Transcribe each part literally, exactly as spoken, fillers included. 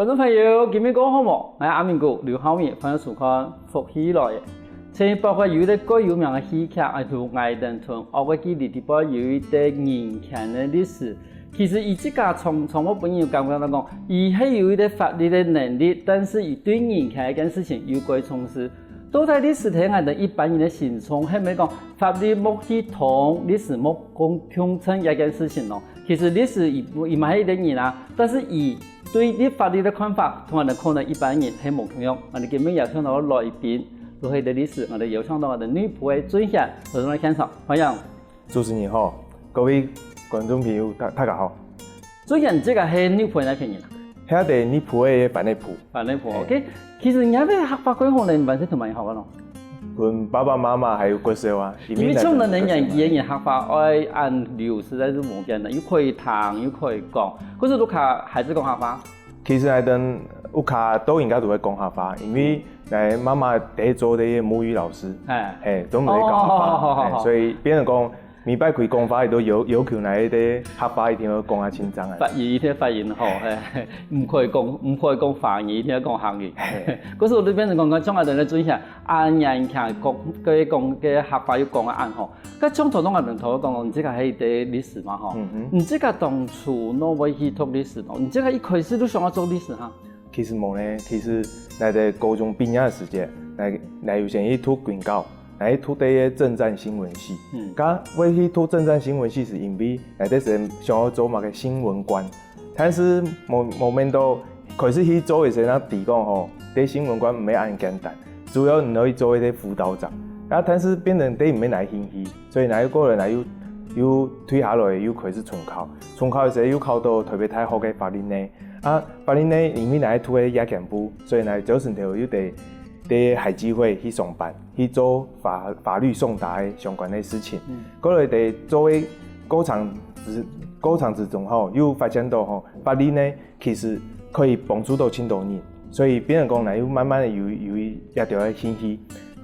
觀眾朋友，今晡日過好無？𠊎阿明哥劉浩明，歡迎收看《福氣來了》。前幾日有一個蓋有名个戲劇，愛同𠊎等同惡个距離底背有一個人權个律師。其實佢自家從從無本人有感覺到講，佢係有一個法律个能力，但是佢對人權這件事情有蓋重視。到底律師在𠊎等一般人个心中，係毋係講法律無系統，律師無公共正這件事情咯？其實律師佢佢嘛係一個人啊，但是佢 對立法律个看法，同𠊎等可能一般人係無共樣。𠊎等今晡日邀請到來賓，就係一個律師，𠊎等邀請到𠊎等內埔个俊賢，來到現場，歡迎。主持人好，各位觀眾朋友，大大家好。俊賢，這個係內埔个哪片人啊？這在內埔个番仔埔。番仔埔，OK。其實你个客話蓋好呢，你還係同麼人學个咯？ 分爸爸媽媽還有國小啊，因為像你等年紀个人客話愛恁溜，實在係無簡單，又可以聽又可以講。可是屋下還係講客話？其實𠊎等屋下都應該都會講客話，因為𠊎媽媽在做个母語老師，哎，嘿，都毋會講客話，哦，好好好，所以變成講每擺去講話，佢都要要求𠊎个客話一定要講啊清楚啊。發音一定要發音好，嘿，毋可以講毋可以講華語，一定要講客語。可是𠊎就變成講，像𠊎等个轉向。 恁樣強講，个講个客話又講啊恁好。該像頭先𠊎等頭講，你自家係一個律師嘛吼？你自家當初仰會去讀律師咯？你自家一開始就想愛做律師哈？其實無呢，其實𠊎在高中畢業个時節，𠊎𠊎有先去讀軍校，𠊎去讀个政戰新聞系。該會去讀政戰新聞系，係因為𠊎在想愛做麼个新聞官。 但是無無面到開始去做个時，正知講吼，這新聞官毋係恁簡單，主要你愛做一個輔導長。啊，但是變成這毋係𠊎興趣，所以𠊎又過來，𠊎又又退下來，又開始重考。重考个時又考到台北大學个法律系。啊，法律系因為𠊎讀个夜間部，所以𠊎朝晨頭又在在海基會去上班，去做法法律送達个相關个事情。過來在做个過程之過程之中吼，又發現到吼， 法律呢，其實可以幫助到盡多人，所以變成講呢，又慢慢个有有一一條个興趣。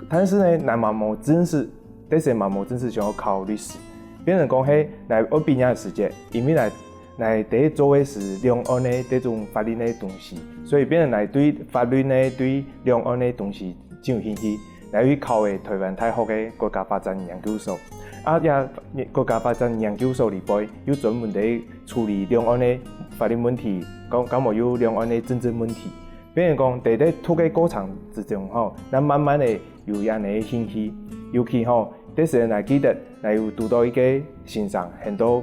但是呢，𠊎嘛無正式，該時嘛無正式想愛考律師，變成講係𠊎愛畢業个時節，因為𠊎𠊎第一做个係兩岸个這種法律个東西，所以變成𠊎對法律呢，對兩岸个東西 真有興趣，來去考个台灣大學个國家發展研究所。啊，這國家發展研究所裡背又專門在處理兩岸个法律問題，講講無有兩岸个政治問題。變成講，在在讀个過程之中吼，該慢慢个有恁樣个興趣，尤其吼，該時𠊎記得𠊎有堵到一個先生，喊做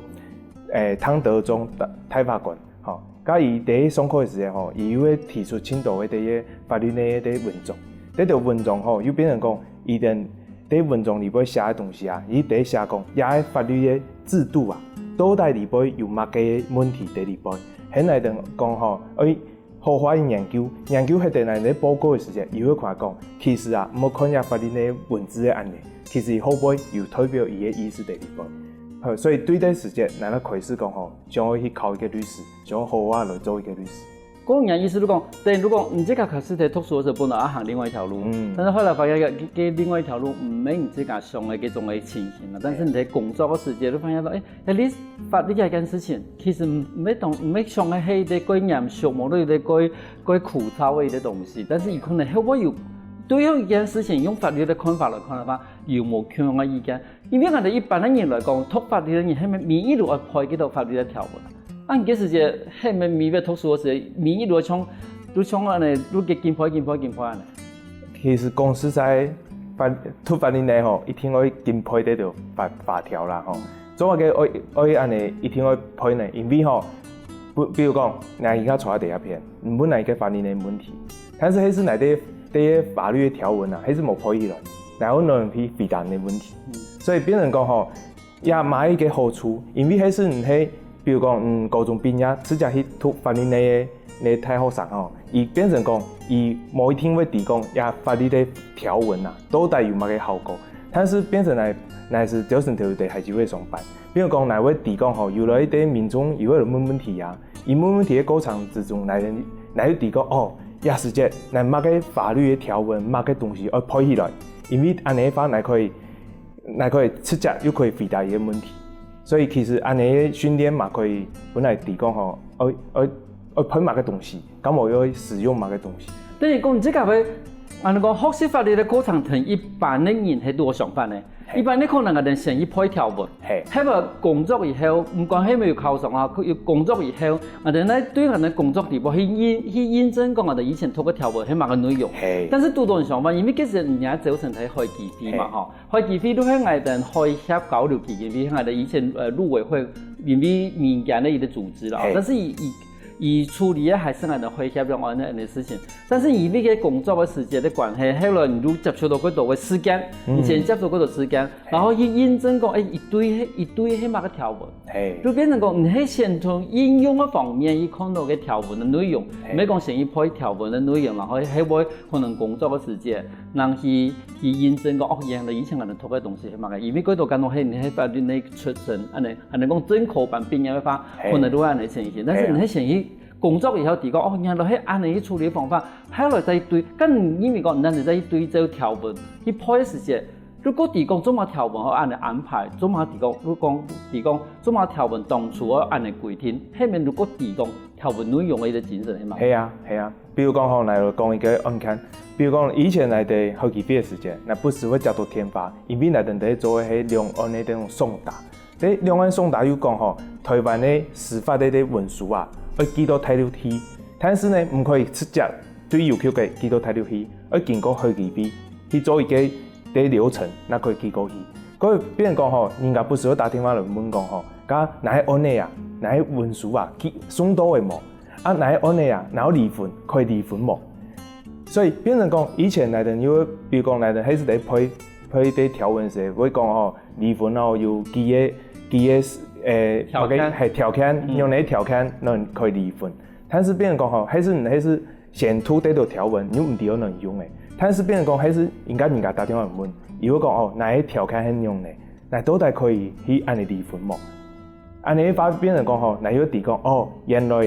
誒湯德宗大法官。 吼，該佢第一上課个時節吼，佢又會提出盡多个這個法律个這個文章。這條文章吼，又變成講，佢等這文章裡背寫个東西啊，佢第一寫講，這個法律个制度啊，到底裡背有麼个問題在裡背。現在等講吼，愛好好个研究，研究核等來个報告个時節，佢會看講，其實啊，毋好看這法律个文字个恁樣，其實後背有代表佢个意思在裡背。好，所以對這時節，𠊎就開始講吼， 想愛去考一個律師，想愛好好來做一個律師。講人意思就講，等於講你自家開始在讀書个時候，本來愛行另外一條路，但是後來發現个个另外一條路毋係你自家想个該種个情形啊。但是你在工作个時節，就發現到，誒，法律法律這件事情，其實毋毋係當毋係想个係一個蓋嚴肅，無論一個蓋蓋枯燥个一個東西，但是佢可能係會有對於一件事情，用法律个看法來看个話，有無共樣个意見？ 因為𠊎等一般个人來講，讀法律个人係毋係每一路愛背幾多法律个條文啊？啊，你該時節係毋係每擺讀書个時節，每一路像就像恁樣，就緊背緊背緊背恁樣？其實講實在，法讀法律呢吼，一定愛緊背這條法法條啦吼。做麼个愛愛恁樣一定愛背呢？因為吼，比比如講，𠊎而家坐在這片，毋論哪一個法律个問題，但是該係哪個哪個法律个條文啊，該係無背起來，然後呢去回答你个問題。 所以變成講吼，也嘛一個好處，因為該時你係，比如講，嗯，高中畢業直接去讀法律个个大學生吼，佢變成講，佢無一定會知講這法律个條文啊，到底有麼个效果。但是變成來來係朝晨頭在海基會上班，比如講，來會知講吼，有來一個民眾，佢會來問問題啊，佢問問題个過程之中，來來會知講，哦，這時節，來麼个法律个條文，麼个東西愛背起來，因為恁樣个話，來可以 𠊎可以直接又可以回答佢个問題。所以其實恁樣个訓練嘛可以，本來知講吼，愛愛愛背麼个東西，敢無愛使用麼个東西。等於講，你這个會，恁樣講，學習法律个過程同一般个人係有相反个。一般你可能个人先去背條文，係。係無工作以後，毋管係無有考上啊，有工作以後，啊，等來對𠊎等工作地步去印去印證講𠊎等以前讀个條文係麼个內容。係。但是拄到相反，因為其實人家造成係會計師嘛，吼。 會計師就係𠊎等海峽交流基金會，𠊎等以前呃陸委會，因為民間个一個組織啦，但是佢佢佢處理个還係𠊎等海峽兩岸个个事情。但是因為个工作个時間个關係，後來你就接觸到較多个事件，以前接觸較多事件，然後去印證講，哎，一堆一堆係麼个條文，就變成講你係先從應用个方面去看到个條文个內容，毋係講先去背條文个內容，然後係會可能工作个時間，人去 去印證講，哦，原來以前𠊎等讀个東西係麼个，因為過多間都係你係法律个出身，恁樣恁樣講正科班畢業个話，可能都會恁樣情形。但是你係先去工作以後，知講，哦，原來係恁樣去處理方法，後來再對，跟因為講，你再去對照條文，去背个時節，如果知講做麼條文好恁樣安排，做麼知講，如果講知講做麼條文當初好恁樣規定，後面如果知講條文內容个一個精神係麼个？係啊，係啊。 比如講吼，來講一個案件，比如講以前𠊎等海基會个時間，𠊎不時會接到電話，因為𠊎等在做个係兩岸个這種送達。這兩岸送達又講吼，台灣个司法个這文書啊，愛寄到大陸去，但是呢，毋可以直接對郵局个寄到大陸去，愛經過海基會去做一個个流程，才可以寄過去。所以變成講吼，人家不時會打電話來問講吼，該哪个案个啊，哪个文書啊，寄送到个無？ 啊，哪个案个啊，哪有離婚，可以離婚無？所以變成講，以前𠊎等又，比如講𠊎等係在背背這條文時，會講哦，離婚哦有幾个幾个呃，條件。係條件，用哪條件，恁可以離婚。但是變成講吼，係係係先讀這條條文，你又毋知愛仰用个。但是變成講，係係應該人家打電話問，佢會講哦，哪个條件係仰呢？ 𠊎到底可以去恁樣離婚無？恁樣个話變成講吼，𠊎又知講，哦，原來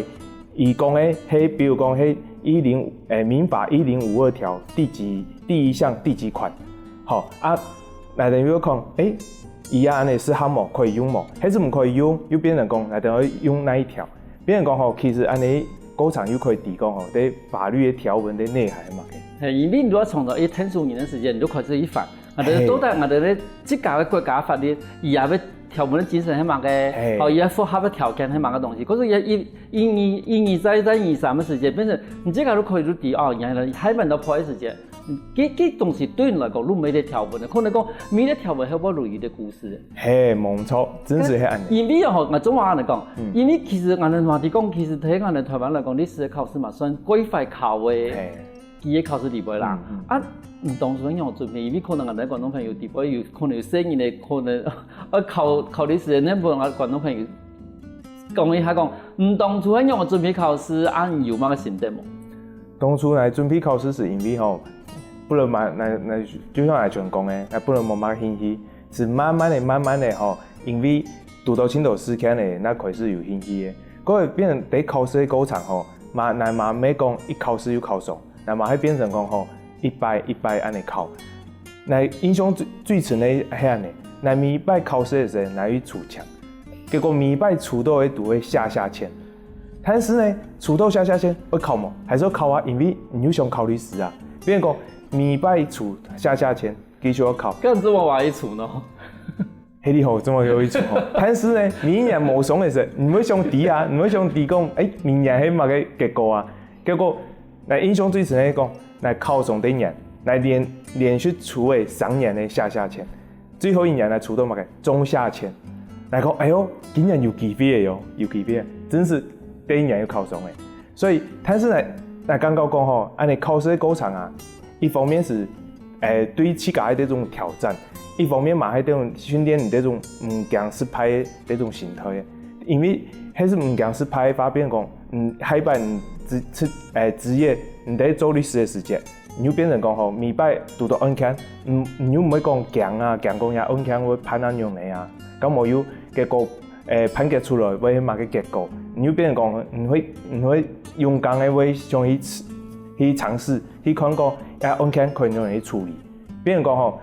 佢講个係，比如講係一零，誒，民法一零五二條第幾，第一項第幾款，吼，啊，𠊎等又講，誒，佢啊恁樣適合無？可以用無？係係毋可以用，又變成講，𠊎等愛用哪一條？變成講吼，其實恁樣過程又可以知講吼，這法律个條文个內涵嘛。係，因為你愛創造一個聽書人个時間，你就開始去翻。 𠊎兜到底𠊎兜个自家个國家法律，佢也个條文个精神係麼个，吼，佢个符合个條件係麼个東西。可是佢一一二一二再再二三个時節，變成你自家都可以就知哦，原來下面到破个時節，這這東西對你來講，你毋係條文个，可能講每個條文係有佢个故事。係，無錯，真實係恁樣。因為吼，𠊎總話恁樣講，因為其實𠊎兜話題講，其實對𠊎兜台灣來講，律師个考試嘛，算規範考个。 佢个考試底背啦。啊，你當初仰般準備？因為可能𠊎兜觀眾朋友底背有可能有細人仔，可能愛考考律師个，你分𠊎觀眾朋友講一下講，你當初仰般準備考試，啊，你有麼个心得無？當初來準備考試係因為吼，本來嘛，那那就像𠊎全講个，那本來無麼个興趣，係慢慢个、慢慢个吼，因為堵到盡多事件个，那開始有興趣个。過後變成在考試个過程吼，嘛，那嘛毋係講一考試就考上。 那麼會變成講吼，一擺一擺恁樣考。𠊎印象最最深个係恁樣，𠊎每擺考試个時節，𠊎會抽籤，結果每擺抽到个都會下下籤。但是呢，抽到下下籤，會考無？還係愛考啊，因為你又想考律師啊。變成講，每擺抽下下籤，繼續愛考。該仰般會抽呢？ 係哩吼，這麼有意思吼。但是呢，明年無上个時，你會想知啊，你會想知講，誒，明年係麼个結果啊？結果，𠊎印象最深个講，𠊎考上第一年，𠊎連連續抽个三年个下下籤，最後一年𠊎抽到麼个？中下籤。𠊎講，哎喲，今年有機會个喲，有機會个，真係第一年又考上个。所以，但是呢，𠊎感覺講吼，恁樣考試个過程啊， 一方面係，誒，對自家个這種挑戰，一方面嘛係這種訓練你這種毋驚失敗个這種心態。因為係毋驚失敗个話，變講，嗯，下擺你執執，誒，執業，你在做律師个時節，你又變成講吼，每擺堵到案件，嗯，你又毋會講驚啊，驚講這案件會判啊仰仔啊，敢無有結果，誒，判決出來會麼个結果，你又變成講，你會你會勇敢个會想去去嘗試。 去看講，啊，案件可以仰般去處理。比如講吼，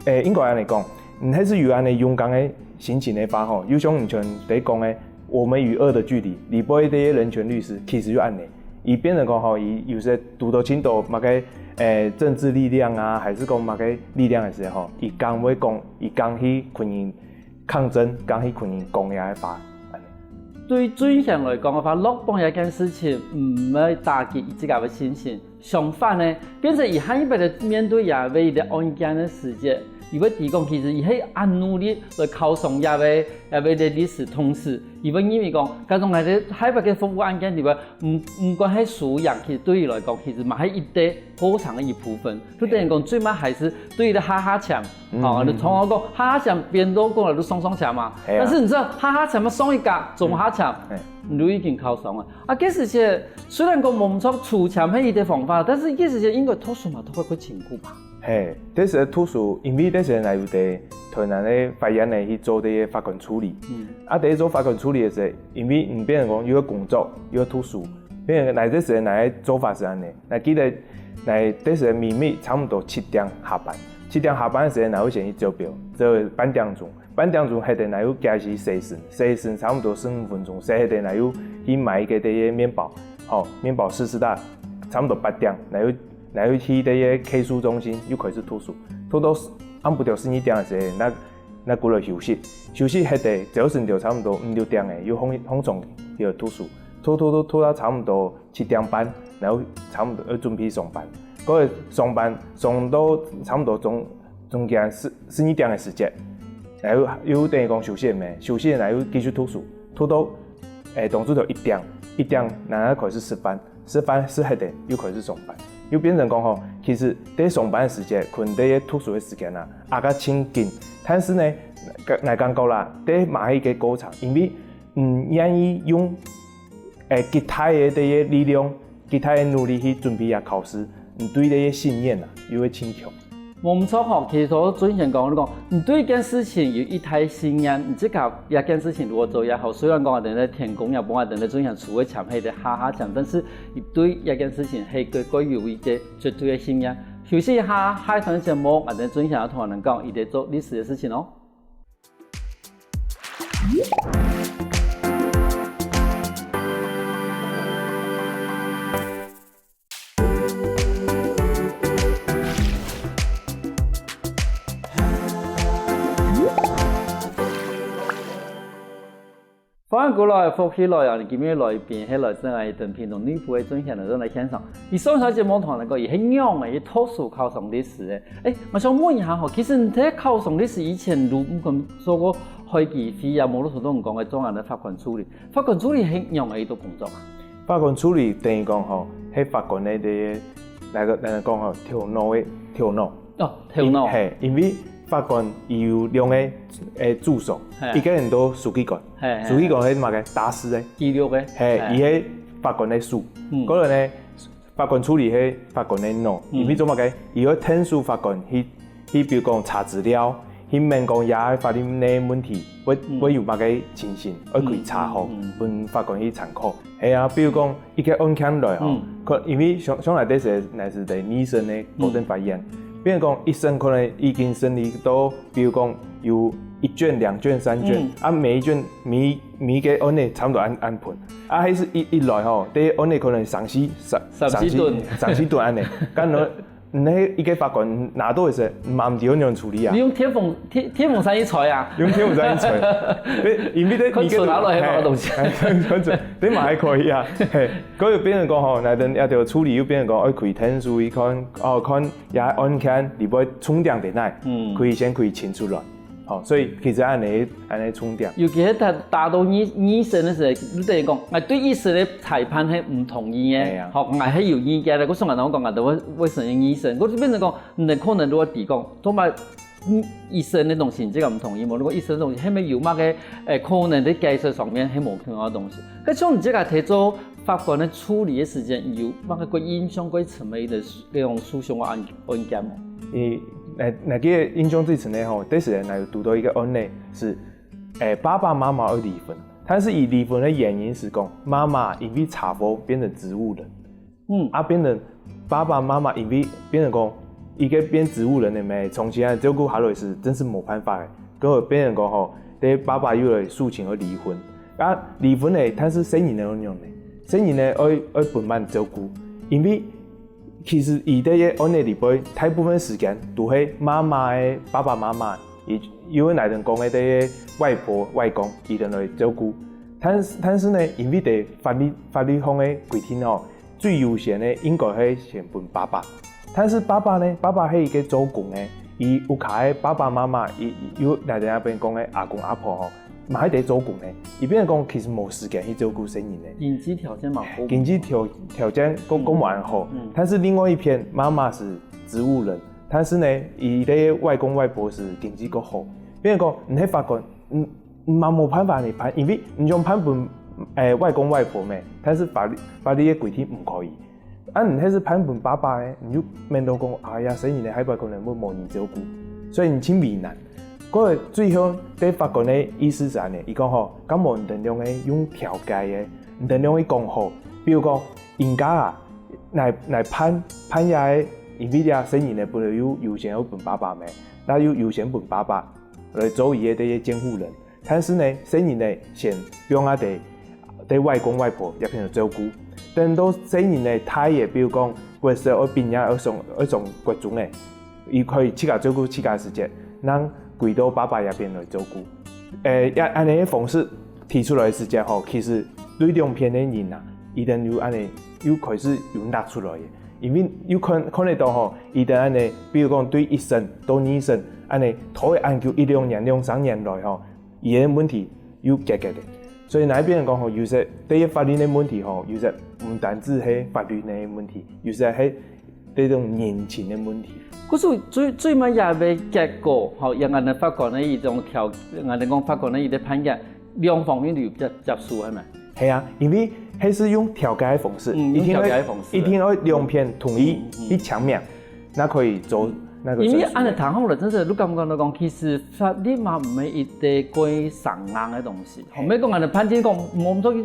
誒，應該恁樣講，你係有恁樣勇敢个心情个話吼，又像你像在講个，我們與惡的距離，裡背个人權律師其實就恁樣。佢變成講吼，佢有時堵到盡多麼个，誒，政治力量啊，還係講麼个力量个時候，佢敢會講，佢敢去同人抗爭，敢去同人講這个話，恁樣。對俊賢來講个話，落榜這件事情毋會打擊佢自家个信心，相反呢，變成佢下一擺个面對這位个案件个時節，佢會知講，其實佢係恁努力來考上這位這位个律師，同時佢會認為講，假使𠊎在下一擺个服務案件裡背，毋毋管係輸贏，其實對佢來講，其實嘛係一個過程个一部分。就等於講，最尾還係對佢个下下籤，哦，你從頭講下下籤，變到過來都上上籤嘛。係啊但是你知道下下籤嘛，上一格，中下籤，你都已經考上了。啊，該時節雖然講無錯，抽籤係一個方法，但是該時節應該讀書嘛，讀會較辛苦吧？嘿，該時讀書，因為該時𠊎有在台南个法院呢去做這个法官助理。啊，在做法官助理个時，因為毋變成講又愛工作又愛讀書，變成𠊎該時𠊎个做法係恁樣。𠊎記得𠊎該時每每差毋多七點下班，七點下班个時，𠊎會先去照錶，照半點鐘，半點鐘歇等𠊎又行去洗身，洗身差毋多十五分鐘，洗歇等𠊎又去買一個這个麵包，吼，麵包試試噠，差毋多八點，𠊎又𠊎又去這个客訴中心又開始讀書，讀到暗晡頭十二點个時，𠊎𠊎過來休息，休息歇等朝晨頭差毋多五六點个又䟘䟘床去讀書，讀讀讀讀到差毋多七點半，然後差毋多愛準備上班。該上班上到差毋多中中間十十二點个時節，然後又等於講休息咩，休息然後又繼續讀書，讀到誒當晝頭一點，一點然後開始食飯，食飯食歇等又開始上班，又變成講吼，其實在上班个時節，同在讀書个時間啊，壓甲盡緊。但是呢，𠊎感覺啦，這嘛係一個過程，因為毋願意用誒極大个這个力量，極大个努力去準備這考試，你對這个信念啊，又會盡強。無毋著吼，其實頭先俊賢講，你講你對一件事情有一大信念，你自家這件事情如果做也好，雖然講𠊎等个天公也無𠊎等个俊賢除了強黑的哈哈強，但是你對這件事情係个个有一個絕對的信念。休息一下，下一段節目，𠊎等俊賢要同𠊎等講佢在做律師的事情哦。 歡迎過來，福氣來啊！今日來賓係來自𠊎等屏東內埔个俊賢來到𠊎現場。佢上一段節目同𠊎講，佢係仰仔去讀書考上律師个。誒，𠊎想問一下吼，其實你在考上律師以前，你毋曾做過會計師啊，無論頭先講个專案个法官助理，法官助理係仰仔去做工作啊？法官助理等於講吼，係法官个這个，來个來講吼，頭腦个頭腦。哦，頭腦。係，因為法官佢有兩個誒助手，一個人做書記官，書記官係麼个？打字个，記錄个。係，佢係法官个手。過來呢，法官助理係法官个腦，因為做麼个？佢愛𢯭手法官去去，比如講查資料，去問講這法律个問題會會有麼个情形，愛開查吼，分法官去參考。係啊，比如講一個案件來吼，可因為上上來這時乃是在二審个高等法院，比如講一審可能已經審理到，比如講有一卷、兩卷、三卷，啊每一卷每每一個案例差不多恁恁分，啊還係一一來吼，這案例可能三四三三四頓三四頓恁呢，干了。 你一個法官拿到个時，毋知愛仰處理啊你？用電風電電風扇一吹啊，用電風扇一吹，對，因為這看出來了係麼个東西。西，對嘛還可以啊。嘿，佢又變成講吼，那等這條處理又變成講，愛開庭書一看，哦，看這案件裡背重點在哪，可以先可以清出來。 吼，所以其實恁呢恁呢重點。尤其係打打到二二審个時候，你等於講，𠊎對一審个裁判係毋同意个，吼，𠊎係有意見个。我想𠊎同講，𠊎都會會承認二審，我就變成講，你可能如果提講，做麼一審个東西，你這個毋同意無？如果一審个東西，係毋係有麼个誒可能在解釋上面係無同樣个東西？該像你這個提做法官个處理个時間，有麼个个印象个深个一個這種訴訟个案案件無？ 你那那个印象最深个吼，這時呢有堵到一個案例是，誒，爸爸媽媽愛離婚，但是佢離婚个原因是講，媽媽因為車禍變成植物人，嗯，啊變成爸爸媽媽因為變成講，一個變植物人个咩，從前啊照顧下來是真是無辦法个，結果變成講吼，這爸爸又來訴請要離婚，該離婚了，但是細人仔愛仰呢？細人仔愛愛分麼人照顧，因為其實佢兜个案例裡背，大部分時間都係媽媽个爸爸媽媽，佢又會來等講个兜个外婆外公，佢兜來照顧。但但是呢，因為在法律法律上个規定吼，最優先个應該係先分爸爸。但是爸爸呢，爸爸係一個做工个，佢屋下个爸爸媽媽，佢又來等這片講个阿公阿婆吼，嘛係得做工个。佢變成講其實無時間去照顧細人仔。經濟條件嘛好。經濟條條件講講無恁好，但是另外一片媽媽是植物人，但是呢，佢个外公外婆是經濟較好，變成講你係法官，嗯，嘛無辦法你判，因為你想判分誒外公外婆咩，但是法律法律个規定毋可以。啊，你係係判分爸爸呢，你就免到講，哎呀，細人仔下擺可能會無人照顧，所以你盡為難。過最後，該法官个意思係恁呢，佢講吼，敢無你等兩個用調解个，你等兩個講好，比如講，人家啊，來來判判這個，因為這細人仔本來有優先愛分爸爸咩，該就優先分爸爸來做佢个這個監護人。 但是呢，細人仔先放啊在在外公外婆這片來照顧。等到細人仔大了，比如講國小愛畢業愛上愛上國中了，佢可以自家照顧自家个時節，正歸到爸爸這片來照顧。誒，這恁呢个方式提出來个時節吼，其實對兩片个人啊，佢兜有恁呢又開始有拿出來个，因為又看看得到吼，佢兜恁呢，比如講對一審到二審，恁呢拖个恁久一兩年兩三年來吼， 佢个問題又解決了。所以哪一邊講吼，有時對於法律个問題吼，有時毋單止係法律个問題，有時係這種人情个問題。可是最最尾也會結果吼，也恁呢法官个一種條，恁呢講法官个一個判決，兩方面都有接接受，係無？係啊，因為係係用調解个方式，嗯，一定愛用調解个方式。一定愛兩片同意，嗯，嗯。去簽名。 那可以做那個程序。因為恁呢談好了，真係你感覺到講，其實法律嘛毋係一個過生硬个東西。吼，毋係講恁呢判定講，無毋做个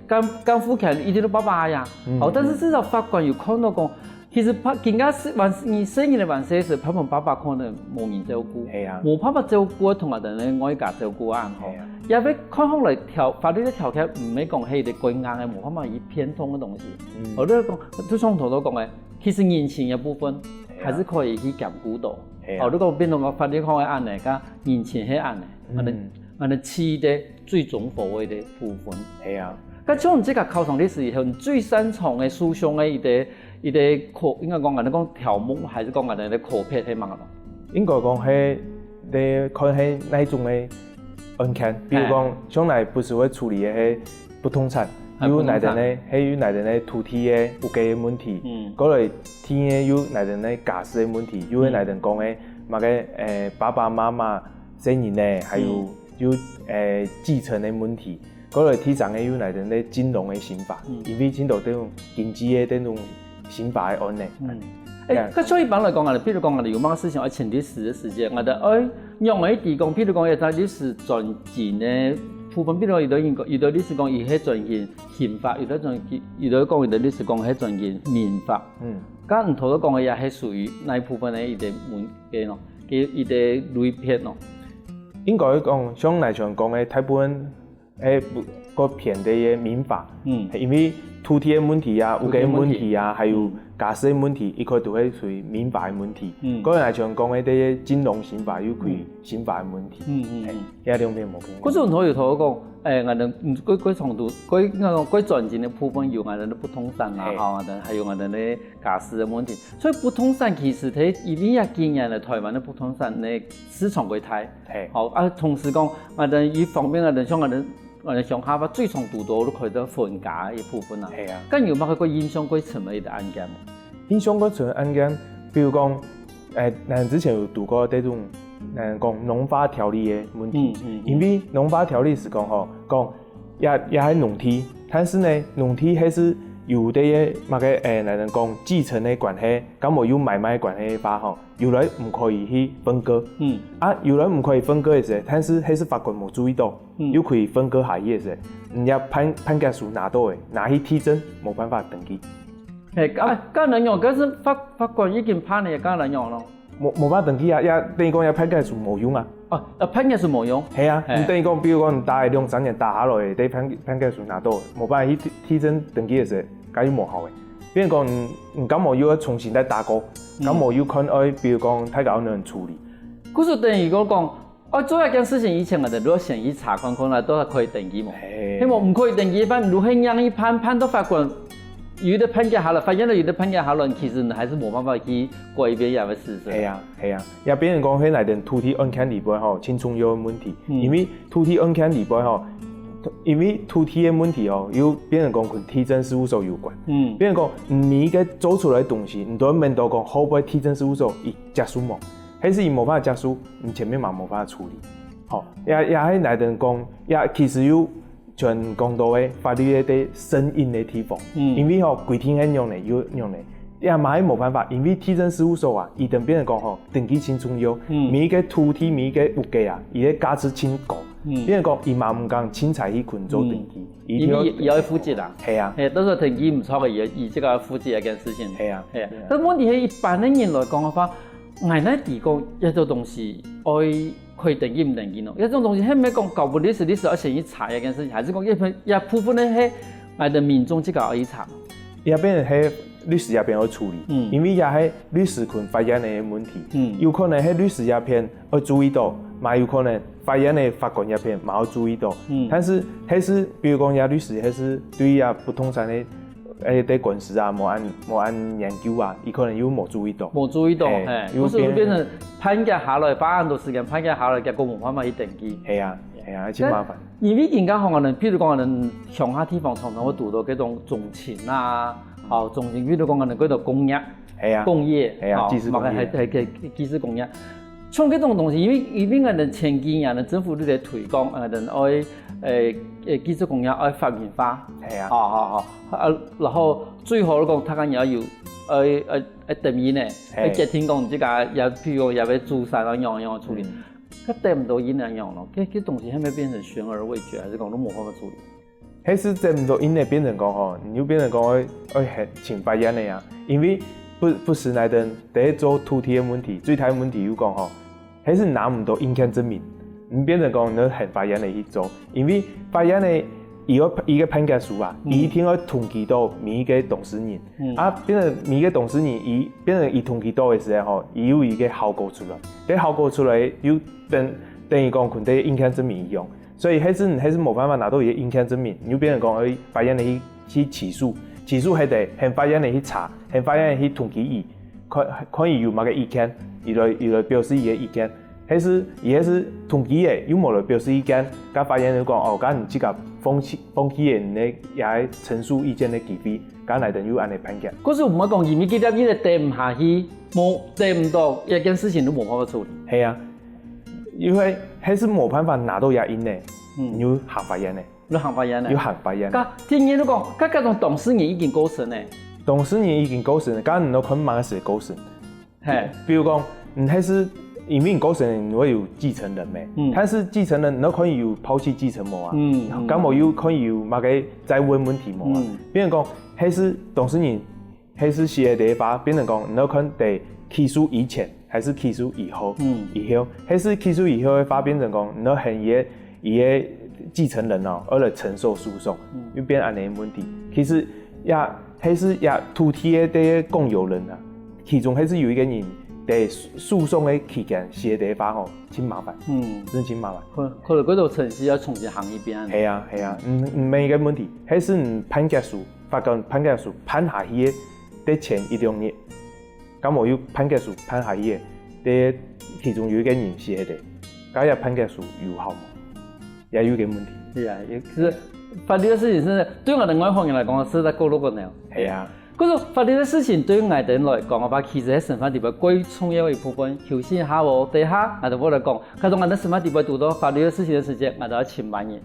監監護權一定都爸爸呀。哦，但是至少法官有看到講，其實爸今下係還你細人仔還細時，爸爸爸爸可能無人照顧，係啊。無爸爸照顧，同埋等於外家照顧啊，吼。係啊。也要看好來條法律个條件，毋係講係一個過硬个，無辦法去變通个東西。嗯。哦，你講，就像頭頭講个， 其實人情个部分還係可以去兼顧到。係啊。哦，如果變成講法律上个恁呢，佮人情係恁呢，恁呢恁呢係一個最終服務个部分。係啊。該像你這個考上律師以後，你最擅長个訴訟个一個一個科，應該講恁呢講條目，還係講恁呢个科別係麼个咯？應該講係，你看係哪種个案件，比如講，像𠊎不時會處理个係 不動產，啊，有哪等个，不動產。係有哪等个土地个、屋个問題，嗯。過來第二个有哪等个家事个問題，有个哪等講个，麼个，誒，爸爸媽媽、細人仔，還有，嗯。有，誒，繼承个問題。過來第三个有哪等个金融个刑法，嗯。因為盡多這種經濟个這種 刑法个案呢。嗯。誒，該所以一般來講啊，比如講啊，有麼个事情愛請律師个時節，𠊎兜愛仰般去提供，比如講，一個律師專精个部分，比如有兜人講，有兜律師講，佢係專精刑法，有兜專精，有兜講，有兜律師講係專精民法。嗯。該你頭頭講个也係屬於哪一部分个一個問題咯？个一個類別咯？應該講，像𠊎想講个，大部分 誒，不，較偏个民法，嗯。因為土地个問題啊，土地个問題啊，土地个問題。還有，嗯。家事个問題，一概都係屬於民法个問題。嗯。過來像講个這個金融刑法，又屬於刑法个問題。嗯，嗯，嗯。誒，這兩片無共。可是有頭有頭講，誒，𠊎兜，嗯，過過長度，過，應該講過專精个部分有𠊎兜个不動產啦，嘿。吼，𠊎兜還有𠊎兜个家事个問題。所以不動產其實在以往也幾年來，台灣个不動產个市場過大。嘿。好，啊，同時講，𠊎兜一方面，𠊎兜像𠊎兜 呃，鄉下話最常堵到就可以到分家个一部分啊。係啊。該有麼个過印象過深个一個案件無？印象過深个案件，比如講，誒，咱之前有堵過這種，咱講農法條例个問題。嗯，嗯，嗯。因為農法條例係講吼，講也，也係農地，但是呢，農地係係有這個麼个，誒，咱講繼承个關係，敢無有買賣關係个話吼， 有來毋可以去分割。嗯。啊，有來毋可以分割个時，但是係係法官無注意到，嗯。又可以分割下去个時，人家判，判決書拿到个，拿去地政，無辦法登記。嘿，該，該恁樣，該係法，法官已經判了，該恁樣咯。無無辦法登記啊，也等於講這判決書無用啊。哦，呃，判決書無用。係啊，係。你等於講，比如講你打个兩三年打下來，這判判決書拿到，無辦法去地政登記个時，該又無效个。變成講你你敢無又愛重新再打過，敢無又看愛，比如講大家愛仰般處理。故所等於講講，哦，做一件事情以前个人，如果先去查看看啦，都還可以登記無？係。係無？毋可以登記，反正如果係恁樣一判判到法官，有个判決下來，法院个有个判決下來，其實你還是無辦法去改變這个事實。係啊，係啊，也變成講，係𠊎等土地案件裡背吼，盡重要个問題，因為土地案件裡背吼，因為土地个問題吼，又變成講跟地政事務所有關，嗯，變成講你每一個做出來个東西，你都愛面對講後背地政事務所佢接受無？ 係係佢無法接受，你前面嘛無法處理。吼，也也係𠊎等講，也其實有像講到个法律个个生硬个地方，因為吼規定係仰仔又仰仔，也嘛係無辦法，因為地政事務所啊，佢等變成講吼，登記盡重要，每一個土地每一個屋个啊，佢个價值盡高，變成講佢嘛毋敢凊彩去恁做登記，佢一定愛，因為佢愛負責啊。係啊，係，到時候登記毋著个，佢佢這個負責一件事情。係啊，係啊。但問題係一般个人來講个話， 𠊎哪知講這種東西愛可以登記毋登記喏？這種東西係毋係講交分律師，律師愛先去查這件事情，還係講這部分這部分个係𠊎等民眾自家愛去查？這片係律師這片愛處理，因為這係律師跟法院个問題，有可能係律師這片愛注意到，嘛有可能法院个法官這片嘛愛注意到。但是係係，比如講這律師係係對這不動產个 欸，對官司啊，無恁無恁研究啊，佢可能又無注意到。無注意到，係，係，有變，故所變成判決下來，花恁多時間，判決下來，結果無辦法去登記。係啊，係啊，盡麻煩。因為人家講个呢，譬如講个呢，鄉下地方常常會堵到這種宗親啊，哦，宗親，譬如講个呢，這種工業，係啊，工業，係啊，哦，技術工業，嘛係係係技術工業。 像這種東西，因為因為𠊎等前幾年呢，政府就在推廣，𠊎等愛，欸欸，技術工業愛法源化。係啊。哦哦哦，啊，然後最好講，大家也愛有，愛愛愛登記呢，愛決定講自家也，譬如講也愛注冊啊，仰仰處理。該登毋著記仰囉，這這東西係毋係變成懸而未決，還係講都無法處理？ 係係，這毋著因為變成講吼，你又變成講愛愛去請法院个啊，因為不不時𠊎等在做土地个問題，最大个問題又講吼，係係拿毋著印鑑證明，你變成講你愛去法院个去做，因為法院个佢愛佢个判決書啊，佢一定愛登記到每一個當事人，啊，變成每一個當事人佢變成佢登記到个時候吼，佢有一個效果出來，這效果出來又等等於講跟這印鑑證明一樣。 所以係係係係無辦法拿著佢个印鑑證明，你就變成講愛法院个去去起訴，起訴係得喊法院个去查，喊法院个去登記佢，看看佢有麼个意見，佢來佢來表示佢个意見。係係佢係係登記个又無來表示意見，該法院就講哦，該你自家放棄放棄了你个也陳述意見个機會，該𠊎等又恁仔判決。故所毋好講，因為佢這一個登毋下去，無登毋著，這件事情都無辦法處理。係啊，因為係係無辦法拿著這印仔，你就行法院个。 你行法院呢？有行法院。該聽人都講，該該種當事人已經過身呢。當事人已經過身了，該你愛看麼个時過身。係。比如講，你係係因為你過身了，你會有繼承人咩？嗯。但是繼承人，你愛看有拋棄繼承無啊？嗯，嗯。敢無有看有麼个債務問題無啊？嗯。比如講，係係當事人 係係寫个話，變成講，你愛看在起訴以前還係起訴以後？嗯。以後，係係起訴以後个話，變成講，你愛喊佢个佢个繼承人哦，愛來承受訴訟，嗯。又變恁仔个問題。其實也係係也土地个个共有人啊，其中係係有一個人在訴訴訟个期間寫个話吼，盡麻煩，嗯。真盡麻煩。可可能這種程序愛重新行一遍。係啊係啊，嗯，嗯，毋係一個問題，係係你判決書 法官判決書判下去个，在前一兩日，敢無有判決書判下去个，在其中有一個人寫个，該這判決書有效無？也有一個問題。對啊，也是法律个事情係對𠊎等外行人來講，實在過落个呢。係啊。可是法律个事情對𠊎等來講个話，其實係生活裡背最重要个一部分。休息一下哦，等一下𠊎等會來講，看到𠊎等生活裡背堵著法律个事情个時節，𠊎等愛請慢一點。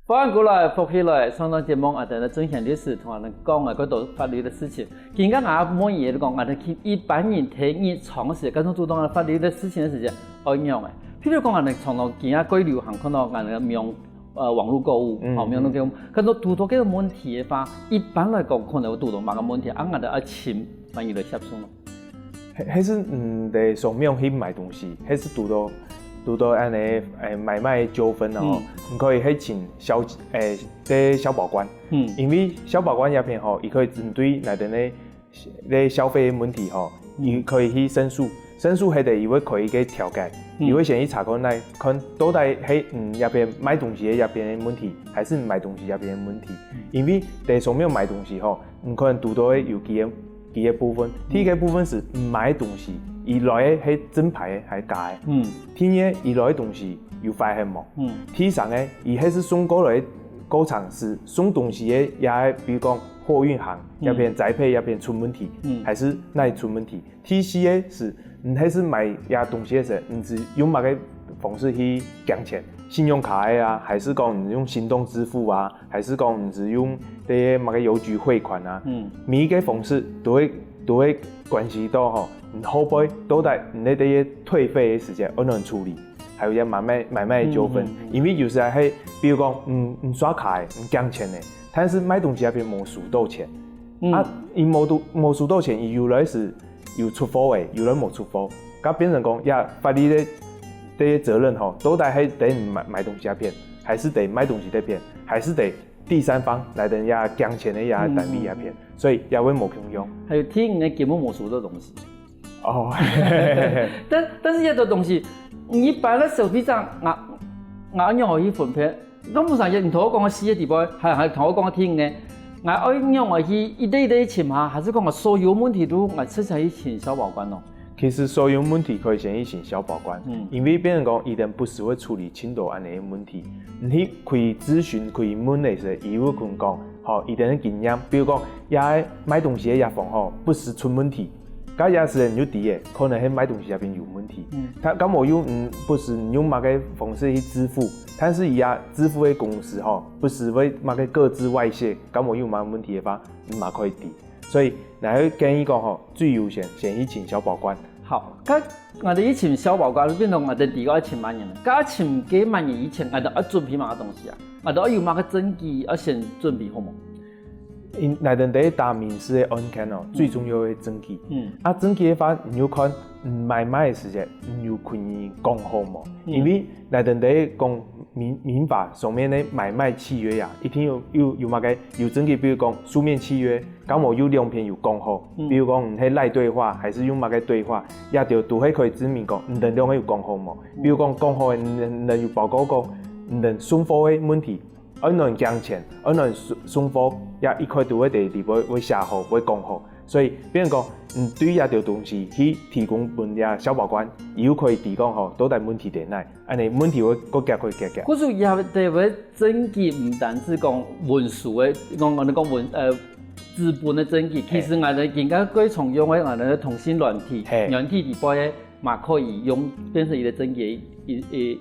歡迎過來，福氣來，上段節目𠊎等个尊賢律師同𠊎等講个較多法律个事情。今日𠊎問佢講，𠊎等一般人在日常時，該種注重法律个事情个時間，愛仰个？譬如講，𠊎等常常今日較流行看到𠊎等用呃網路購物，嗯，吼，網路購物，看到堵到這個問題个話，一般來講可能會堵到麼个問題，啊，𠊎等愛尋麼人來協助呢？ 係，係係，嗯，在上網去買東西，係係堵到，堵到恁呢，欸，買賣糾紛啊吼，嗯。你可以去請消，欸，這消保官，嗯。因為消保官這片吼，佢可以針對你等个，个消費个問題吼，嗯。你可以去申訴，申訴係得佢會開一個調解，嗯。佢會先去查看來，看到底係，嗯，這片賣東西个這片个問題，還係你買東西這片个問題。嗯。因為在上網買東西吼， 你可能堵到个有幾個，幾個部分。第一個部分係你買个東西，佢來个係正牌个還係假个？嗯。第二個，佢來个東西有壞係無？嗯。第三個，佢係係送過來个過程係送東西个，也係比如講貨運行，嗯。這片宅配這片出問題，嗯。還係哪裡出問題？第四個係，你係係買這東西个時，你係用麼个方式去還錢？信用卡个啊，還係講你用行動支付啊？ 還係講你係用這個麼个郵局匯款啊？嗯。每一個方式都會，都會關係到吼，你後背到底你个這個退費个時間愛仰處理，還有這買賣，買賣糾紛。嗯，嗯，嗯。因為有時候係，比如講，嗯，你刷卡个，你還錢个，但係賣東西這片無收到錢。嗯。啊，佢無都，無收到錢，佢有來係有出貨个，有來無出貨，該變成講，這法律个，這個責任吼，到底係在你買，買東西這片，還係在賣東西這片，還係在 第三方來等這還錢个這單位這片，嗯。所以也會無共樣。還有第五個根本無收到東西。哦。但，但是這個東西，你一般个消費者，𠊎，𠊎仰般去分辨？𠊎毋知你頭先講个四個地方，還，還頭先講个第五個，𠊎愛仰般去一個一個尋下，還係講𠊎所有問題都𠊎直接去尋消保官咯？ 其實所有問題可以先去尋消保官，嗯。因為變成講佢等不時會處理盡多恁呢个問題。你去開諮詢、開問个時，佢會同你講，吼，佢等个經驗，比如講，這賣東西个這方吼，不時出問題，該這時你就知个，可能係賣東西這片有問題。嗯。佢敢無用，嗯，不時你用麼个方式去支付，但係佢這支付个公司吼，不時會麼个個資外洩，敢無有麼个問題个話，你嘛可以知。 所以，𠊎會建議講吼，最優先先去尋消保官。好，該𠊎等去尋消保官，變成𠊎等第一個愛尋麼人呢？該愛尋該麼人以前，𠊎等愛準備麼个東西啊？𠊎等愛有麼个證據，愛先準備好無？因，𠊎等在打民事个案件哦，嗯。最重要个證據。嗯。啊，證據个話，你就看，嗯，買賣个時間，你有同人講好無？嗯。因為𠊎等在講民，民法上面个買賣契約啊，一定有，有，有麼个，有證據，比如講書面契約， 敢無有兩片有講好，嗯。比如講，你係LINE對話，還係用麼个對話，這兜都係可以證明講，你等兩個有講好無？嗯。比如講，講好个，你等，你等有報告講，你等送貨个問題，愛仰還錢，愛仰送，送貨，這一概都會在裡背會寫好，會講好。所以，變成講，你對這兜東西去提供分這消保官，佢又可以知講吼，到底問題在哪，恁呢問題會較遽可以解決。故所這兜个證據毋單止講文書个，講，講，講文，呃， 紙本个證據，其實𠊎等應該較常用个𠊎等个通訊軟體，嘿。軟體裡背个嘛可以用變成一個證據，一，一，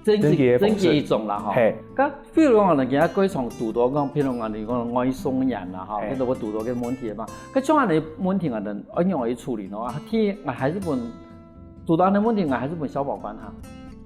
證據，證據个方式。證據一種啦，吼。嘿。該比如講，𠊎等今日較常堵到講，譬如講，你講外送員啦，吼，嘿。這種會堵到个問題嘛。該種恁呢問題，𠊎等愛仰般去處理呢？啊，第一，𠊎還係分，堵到恁呢問題，𠊎還係分消保官哈。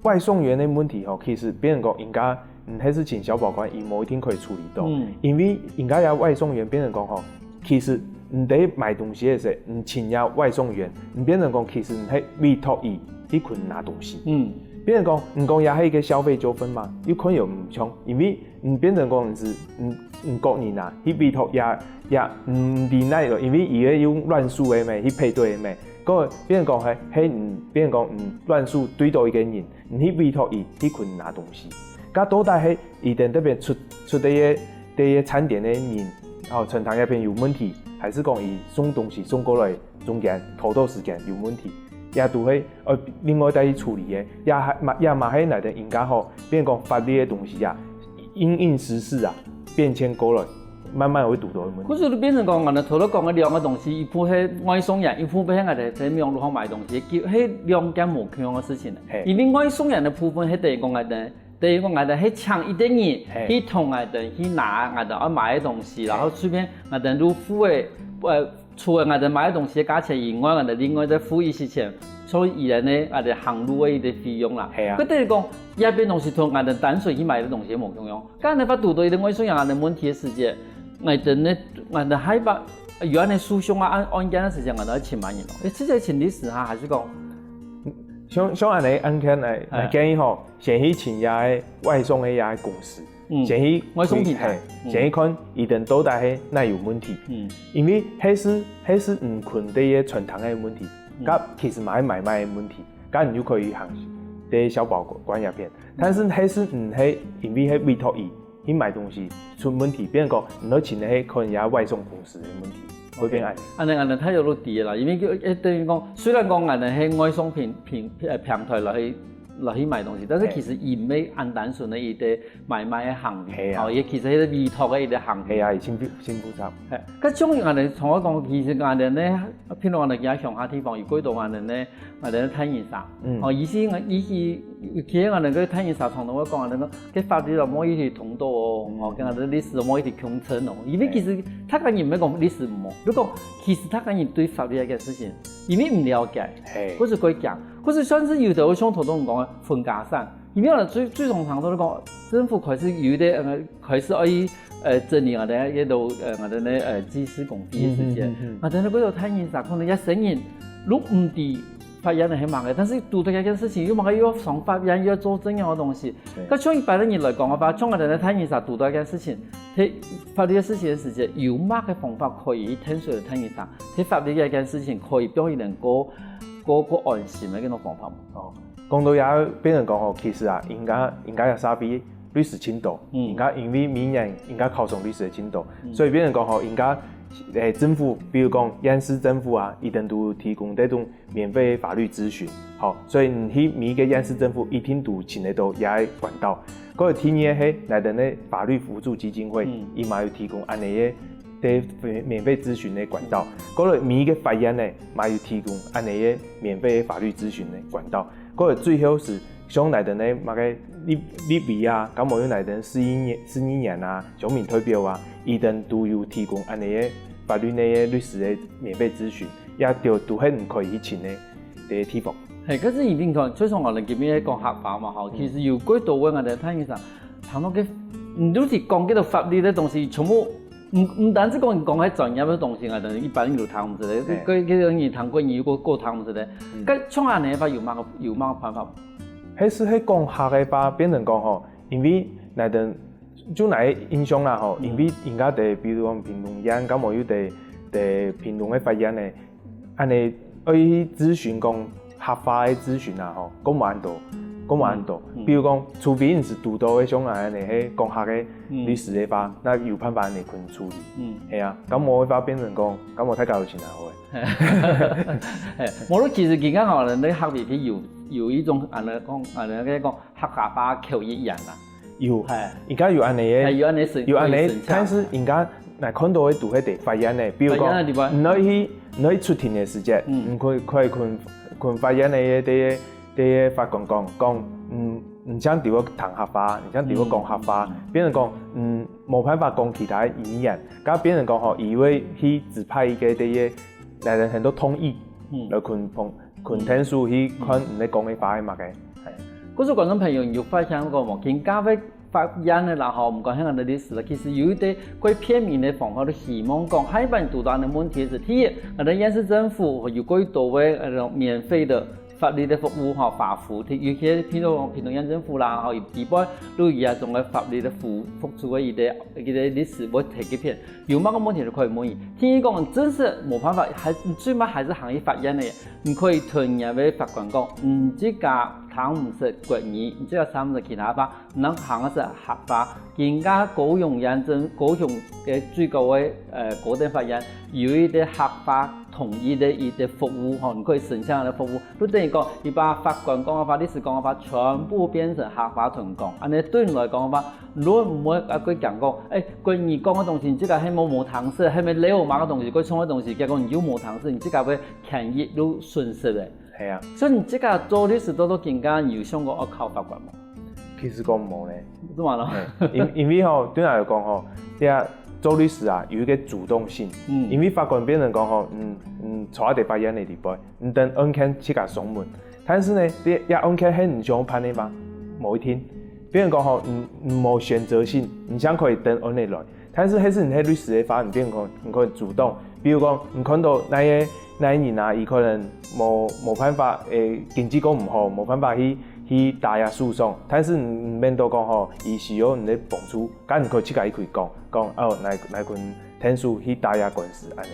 外送員个問題吼，其實變成講應該 嗯，還係請消保官，佢無一定可以處理到。嗯。因為人家這外送員變成講吼，其實你在買東西个時，你請這外送員，你變成講其實你係委託佢去同你拿東西。嗯。變成講，你講這係一個消費糾紛嘛，又可能又毋像，因為你變成講你係，你，你個人啊，去委託這，這，嗯，你哪个，因為佢會用亂數个咩，去配對个咩，个變成講係，係，嗯，變成講，嗯，亂數對到一個人， 你去委託佢去同你拿東西。該到底係佢等這片出，出這個，這個餐點个人，哦，餐廳這片有問題，還係講佢送東西送過來中間拖到時間有問題？這都係，呃，另外再去處理个。這還嘛，這嘛係𠊎等應該吼，變講法律个東西啊，因應時事啊，變遷過來，慢慢會堵到个問題。可是你變成講，𠊎等頭頭講个兩個東西，一部係外送員，一部係𠊎等在網路上買東西，其實係兩件無共樣个事情。嘿。因為外送員个部分，係等於講𠊎等等於講𠊎兜係請一個人去同𠊎兜去拿𠊎兜愛買个東西，然後順便𠊎兜就付个，呃，除了𠊎兜買个東西个價錢以外，𠊎兜另外再付一息錢，所以佢等呢，𠊎兜行路个一個費用啦。係啊。該等於講，這片東西同𠊎兜單純去買个東西無共樣。該恁樣法堵著一個外送員恁樣問題个時節，𠊎兜呢，𠊎兜害怕有恁樣訴訟啊、案案件个時節，𠊎兜愛請麼人咯？誒，直接請律師哈，還係講？像像恁樣案件，誒，建議吼，先去請這个外送个這个公司，先去外送平台，先去看佢等到底係哪有問題。因為該係該係毋係單單个傳統个問題，該其實嘛係買賣个問題，該你就可以行在消保官這片。但是該係毋係因為該委託佢 去買東西出問題，變成講你愛請个係可能也外送公司个問題，會變恁。恁樣恁樣，大家就知啦，因為就，誒，等於講，雖然講𠊎兜係外送平平呃平台來去來去買東西，但是其實佢毋係恁單純个一個買賣个行為，係啊，哦，佢其實係一個委託个一個行為。係啊，已經不已經不差。係，該像𠊎兜同我講，其實𠊎兜呢，譬如𠊎兜其他鄉下地方有幾多𠊎兜呢，𠊎兜大人儕，哦，意思意思 其實𠊎兜个大人儕常常會講，𠊎兜个法律咯，莫一直動到哦，哦，跟𠊎兜律師莫一直共爭哦。因為其實大家人毋係講律師毋好，就講其實大家人對法律這件事情，因為毋了解，或是過驚，或是算是有的像頭先講个分家產，因為𠊎兜最最常常都係講政府開始有一個呃開始愛呃整理𠊎兜个都呃𠊎兜个呃祭祀公費个時間，𠊎兜个有大人儕可能一生人，都毋知 法院个係麼个，但是堵著這件事情又麼个又愛上法院又愛做這樣个東西。該像一般个人來講个話，像𠊎兜大人儕堵著這件事情，在法律个事情个時節，有麼个方法可以去勸說大人儕，在法律這件事情可以讓佢等過過過安心个這種方法無？哦，講到這變成講吼，其實啊，應該應該也社會律師盡多，應該因為每年應該考上律師个盡多，所以變成講吼，應該誒政府，比如講縣市政府啊，佢等都提供這種 免費法律諮詢。好，所以你去每一個縣市政府一定都尋得到這個管道。過來第二個係𠊎兜个法律扶助基金會，佢嘛有提供恁樣个免免費諮詢个管道。過來每一個法院呢，嘛有提供恁樣个免費个法律諮詢个管道。過來最後係像𠊎兜个麼个立立委啊，敢無有𠊎兜市議員市議員啊、鄉民代表啊，佢等都有提供恁樣个法律个律師个免費諮詢。 也就都係毋可以去尋个个地方。係，可是你平常，就像𠊎兜今日講客話嘛吼，其實有幾多位𠊎兜大人儕，談到个，你就是講這個法律个東西，全部毋毋單止講講該專業个東西，𠊎兜一般人都聽毋識个，該該个人聽過，你又過過聽毋識个。該像恁樣个話，有麼个有麼个辦法？係係係講客个話，變成講吼，因為𠊎兜 就𠊎个印象啦吼，因為人家在比如講屏東縣，敢無有在在屏東个法院呢，恁樣愛去諮詢講客話个諮詢啊吼，講無恁多，講無恁多。比如講，除非你係堵到个像𠊎恁樣係講客个律師个話，該有辦法恁樣去處理。嗯，係啊，敢無个話變成講，敢無大家有錢啊好个。係，無論其實今下吼，人个客委會有有一種恁樣講，恁樣个講客家話口譯員啦。 有，係，應該有恁樣个，係，有恁樣申，有恁樣，可以申請。但是應該𠊎看到个都係在法院呢，比如講，法院个地方。你愛去，你愛去出庭个時節，嗯。你可以可以跟跟法院个个个法官講，講，嗯，你像對我談客話，你像對我講客話，嗯。變成講，嗯，無辦法講其他語言，該變成講吼，佢會去指派一個个个，來人很多通譯，嗯。來跟碰 跟天數去看你咧講个話係麼个。係。故所觀眾朋友，你有發現過無？今下个法院个啦吼，毋管係𠊎兜律師啦，其實有一個較便民个方法，就希望講，下一擺堵到恁樣問題時，第一，𠊎兜縣市政府有較多个呃免費个法律个服務吼，法扶，尤其譬如講屏東縣政府啦吼，有底背都有這種个法律个服服務个一個一個律師會提供片。 有麼个問題都可以問佢。第二講，真實無辦法，還最尾還係行去法院个，你可以同人家个法官講，你自家聽毋識國語，你自家聽毋識其他話，你通行个係客話。今下高雄縣政，高雄个最高个呃高等法院有一個客話通譯个一個服務吼，你可以申請个服務。就等於講，你把法官講个話、律師講个話，全部變成客話同你講，恁樣對你來講个話， 你毋會啊，過講講，誒，國語講个東西，你自家係無無聽識，係無了解个東西，過重个東西，結果你又無聽識，你自家會權益又損失个。係啊。所以你自家做律師做到今下，你有想過愛考法官無？其實講無呢。做麼个咯？因因為吼，對𠊎來講吼，這做律師啊，有一個主動性。嗯。因為法官變成講吼，嗯嗯，坐在法院个裡背，你等案件自家上門。但是呢，這這案件係你想辦个嗎？無一定。變成講吼，你你無選擇性，你想可以等案个來。但是係你係律師个話，你變成講你可以主動，比如講你看到哪個哪個人啊，佢可能無無辦法，誒，經濟過毋好，無辦法去去打這訴訟，但是你你免到講吼，佢需要你个幫助，該你可以自家去講，講哦，哪哪群天數去打這官司恁呢，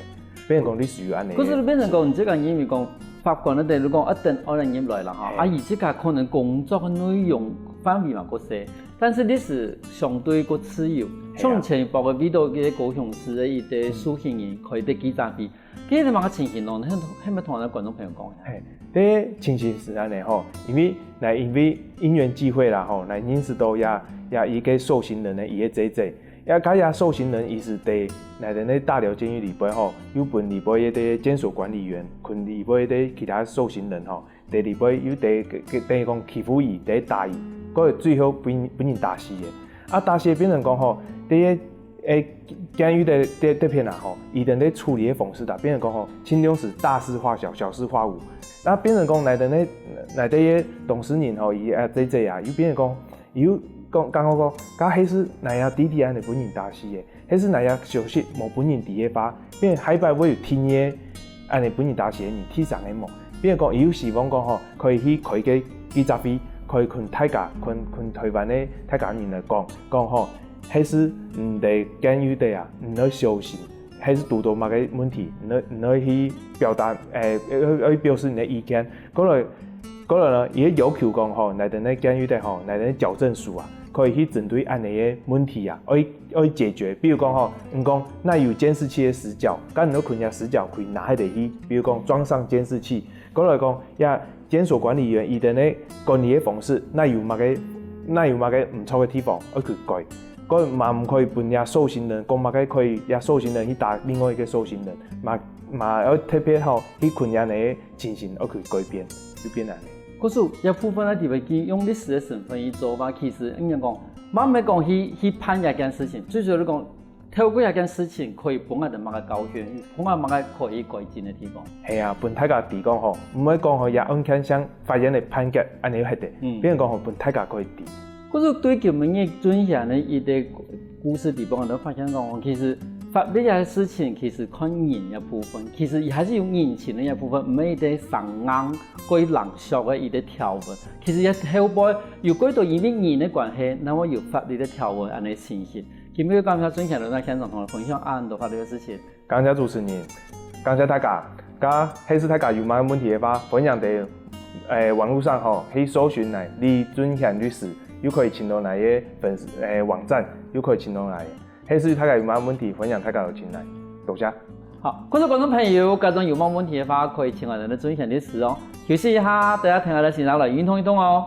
變成講律師有恁呢。可是變成講，你這個因為講法官个態度講，啊等案个人來啦哈，啊佢自家可能工作个內容範圍嘛較細，但是律師相對較自由，像前一擺个為到个高雄市个一個受刑人開个記者會， 該係麼个情形咯？你係毋係同𠊎等觀眾朋友講一下？嘿，這情形係恁呢吼，因為來因為因緣際會啦吼，來認識到這這一個受刑人个佢个姐姐，這該這受刑人佢係在來在該大寮監獄裡背吼，有分裡背个這監所管理員，分裡背个其他受刑人吼， 在裡背有在等於講欺負佢，在打佢，過後最後分分人打死个。啊打死變成講吼，這個誒監獄个這這片啊吼，佢等个處理个方式啊，變成講吼，盡量係大事化小，小事化無。那變成講來的那來的个當事人吼，佢啊姐姐啊，又變成講，又講感覺講，該係毋係𠊎个弟弟恁呢分人打死个？ 係毋係𠊎个消息無分人知个話，變下擺會有第二個恁呢分人打死个人，第三個無？變講佢有希望講吼，可以去開個記者會，可以同大家，同同台灣个大家人來講，講吼，係毋係你在監獄底啊，你愛小心，係毋係堵到麼个問題，你愛你愛去表達，誒，愛愛表示你个意見。過來過來呢，佢个要求講吼，𠊎等个監獄底吼，𠊎等个矯正署啊，可以去針對恁呢个問題啊，愛 愛解決。比如講吼，你講哪有監視器个死角，該你愛分這死角可以拿下來去，比如講裝上監視器。過來講，這監所管理員佢等个管理个方式，哪有麼个哪有麼个毋著个地方，愛去改。過嘛毋可以分這受刑人講麼个可以，這受刑人去打另外一個受刑人，嘛嘛愛特別吼去分這樣个情形，愛去改變，就變恁呢。故所這部分个地位，佢用律師个身份去做法，其實應該講， 慢慢講去去判這件事情，最主要你講，透過這件事情可以分𠊎等麼个教訓，分𠊎麼个可以改進个地方。係啊，分大家知講吼，毋會講吼，這案件像法院个判決恁呢就係个，嗯。變成講吼，分大家可以知。故所對今晡日進行个一個故事地方，𠊎都發現講，其實法律个事情，其實看人个部分，其實佢還係有人情个一部分，毋係一個生硬、過冷血个一個條文。其實佢後背有幾多因為人个關係，那麼有法律个條文恁呢情形。今日感謝俊賢來到現場同𠊎分享恁多法律个事情。感謝主持人，感謝大家。該係毋係大家有麼个問題个話，歡迎在誒網路上吼去搜尋𠊎李俊賢律師，又可以尋到𠊎个粉絲誒網站，又可以尋到𠊎。係毋係大家有麼个問題，歡迎大家有尋來。多謝。好，各位觀眾朋友，假如有麼个問題个話，可以尋𠊎等个俊賢律師哦。休息一下，大家聽下來先來運動運動哦。